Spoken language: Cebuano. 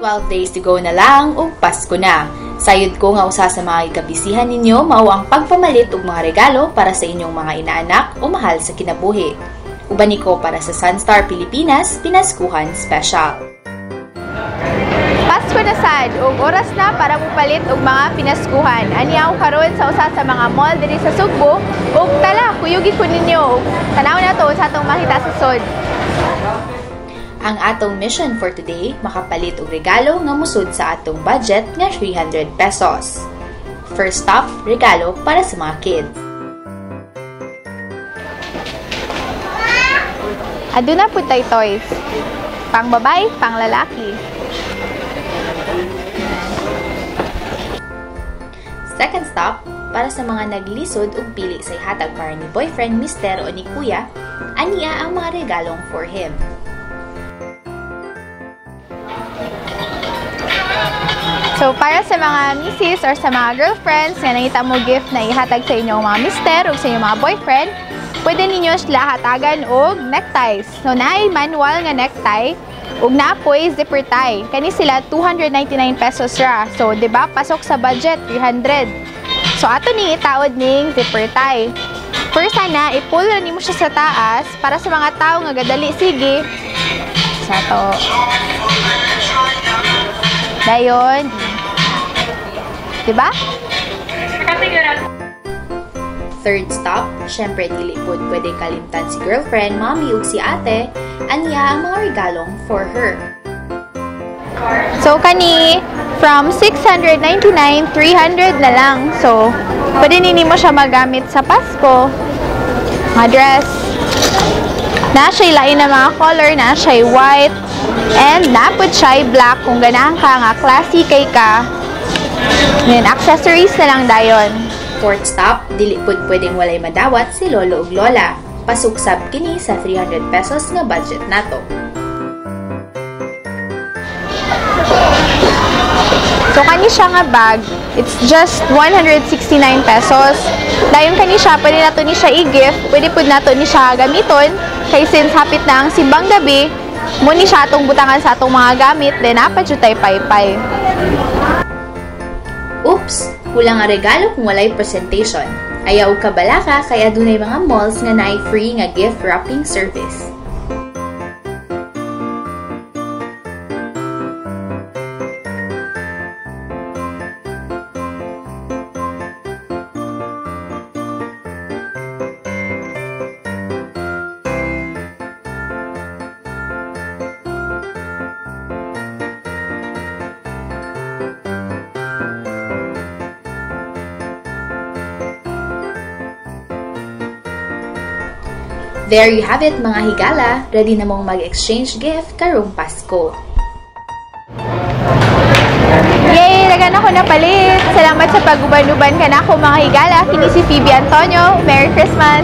12 days to go na lang ug Pasko na. Sayod ko nga usa sa mga gikabisihan ninyo mao ang pagpamalit og mga regalo para sa inyong mga inaanak o mahal sa kinabuhi. Uban ko para sa Sunstar Pilipinas, Pinaskuhan Special. Pasko na sad ug oras na para mopalit og mga pinaskuhan. Aniaw karon sa usa sa mga mall diri sa Sugbo ug tala kuyugi ko ninyo. Tan-aw na to sa atong makita sa sod. Ang atong mission for today, makapalit og regalo nga musud sa atong budget nga 300 pesos. First stop, regalo para sa mga kids. Aduna pud tay toys. Pang babae, pang lalaki. Second stop, para sa mga naglisod og pili sa ihatag para ni boyfriend, mister o ni kuya, aniya ang mga regalong for him. So, para sa mga misis or sa mga girlfriends nga nangita mo gift na ihatag sa inyong mga mister o sa inyong mga boyfriend, pwede ninyo sila hatagan og neckties. So, naay manual nga necktie ug naapoy zipper tie. Kani sila 299 pesos ra. So, di ba pasok sa budget 300. So, ato ni itaod ning zipper tie. First ana, i-pull ra nimo siya sa taas para sa mga tawo nga gadali sige. Sa to. Dayon. Diba? Third stop, syempre dili pod pwede kalimtan si girlfriend, mommy ug si ate, aniya ang mga regalong for her. So kani from 699, 300 na lang. So pwede nimo siya magamit sa Pasko. Mga dress. Na siya'y lain na mga color, na siya'y white, and napod siya'y black kung ganahan ka nga classy kay ka. Then, accessories na lang dayon. Fourth stop, dili pod pwedeng walay madawat si lolo ug lola. Pasuksab kini sa 300 pesos nga budget nato. So, kani siya nga bag, it's just 169 pesos. Dayon kani siya, pwede nato ni siya i-gift, pwede pod nato ni siya gamiton. Kay since hapit na ang simbang gabi, muni siya atong butangan sa atong mga gamit, then napad jud tay paypay. Oops! Kulang ang regalo kung walay presentation. Ayaw og kabalaka kay adunay mga malls nga naay free nga gift wrapping service. There you have it, mga higala. Ready na mong mag-exchange gift karong Pasko. Yay! Dagan ako napalit! Salamat sa pag-uban-uban ka na ako, mga higala. Kini si Phoebe Antonio. Merry Christmas!